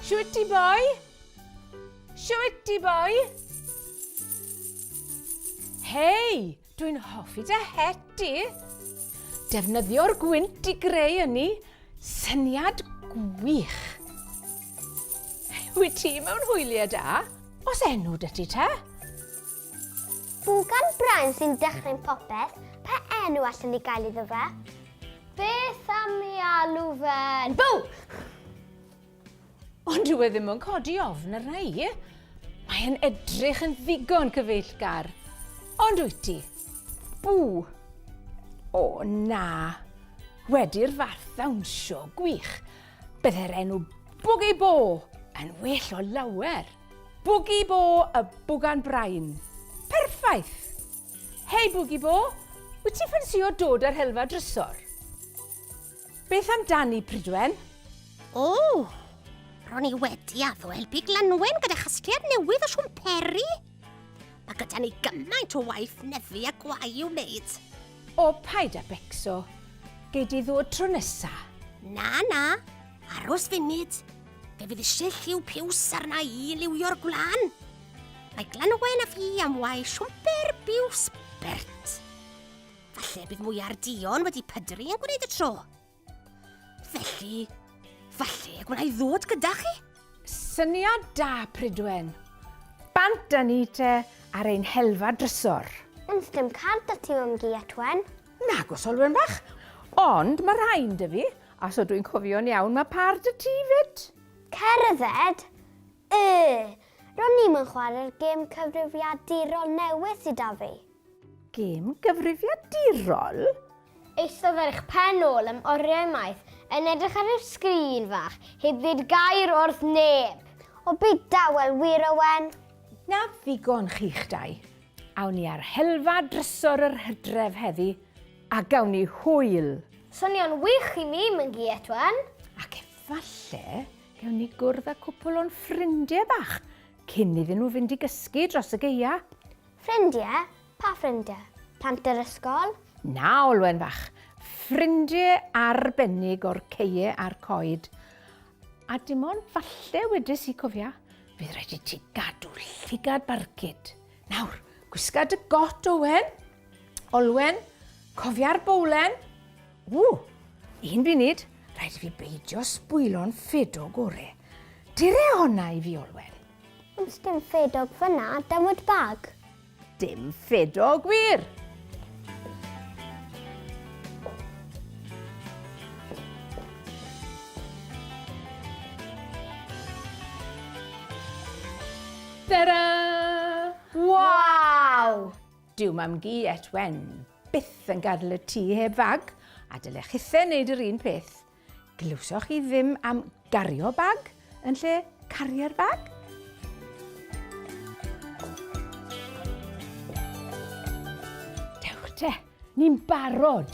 Shwt ti boi? Shwt ti boi? Hei, dwi'n hoffi dy het di. Defnyddio'r gwynt i greu ynni, syniad gwych. Wyt ti mewn hwyliau da? Os enw dy ti te? Bwgan Brain sy'n dechrau'n popeth, pa enw allan ni gael iddo fe? Beth am i alw fe'n Bw! Ond dyw e ddim yn codi ofn arna i. Mae e'n edrych yn ddigon cyfeillgar. Ond wyt ti? Bw! O, na. Wedi'r fath ddawnsio gwych, bydde'r enw Bwgi Bo yn well o lawer. Bwgi Bo y Bwgan Brain. Perffaith! Hei Bwgi Bo, wyt ti'n ffansio dod ar helfa drysor? Beth amdani, Prydwen? O! Ro'n i wedi addo helpu Glanwen gyda chasgliad newydd o siwmperi. Mae gyda ni gymaint o waith neddu a gwau i'w wneud. O, paid â becso. Gei di ddod tro nesa. Na, na. Aros funud. Fe fydd eisiau lliw piws arna i i liwio'r gwlân. Mae Glanwen a fi am wau siwmper biws bert. Falle bydd mwyar duon wedi pydru yn gwneud y tro. Felly, falle y gwna i ddod gyda chi. Syniad da, Prydwen. Bant â ni te ar ein helfa drysor. Ond sdim car 'da ti, Mam-gu Etwen. Nagos, Olwen bach. Ond mae rhain 'da fi, a so dwi'n cofio'n iawn, mae par 'da ti 'fyd. Cerdded? Y! Ro'n i'm yn chwarae'r gêm cyfrifiadurol newydd sy 'da fi. Gêm gyfrifiadurol? Eistedd ar eich pen ôl am oriau maith yn edrych ar eich sgrin fach heb ddweud gair wrth neb! O byd dawel wir Owen! Na ddigon chi'ch dau. Awn ni ar helfa drysor yr hydref heddi a gawn ni hwyl! Swnio'n wych i mi, Myngi Etwen! Ac efalle gewn ni gwrdd â cwpwl o'n ffrindiau bach cyn iddyn nhw fynd i gysgu dros y gaea. Ffrindiau? Pa ffrindiau? Plant yr ysgol? Na, Olwen fach. Ffrindiau arbennig o'r ceie a'r coed. A dim ond falle wedes i, cofia, fydd rhaid i ti gadw llygad barcud. Nawr, gwisga dy got, Owen. Olwen, cofia'r bowlen. Ww, un funud, rhaid i fi beidio sbwylo'n ffedog ore. Dire honna i fi, Olwen. Ond sdim ffedog fyna, damwyd bag. Dim ffedog wir! Ta-da! Waw! Dyw mam-gu et Wen byth yn gadael y tŷ heb fag, a dylech chithe wneud yr un peth. Glywsoch chi ddim am gario bag yn lle carrier bag? Dewch te, ni'n barod.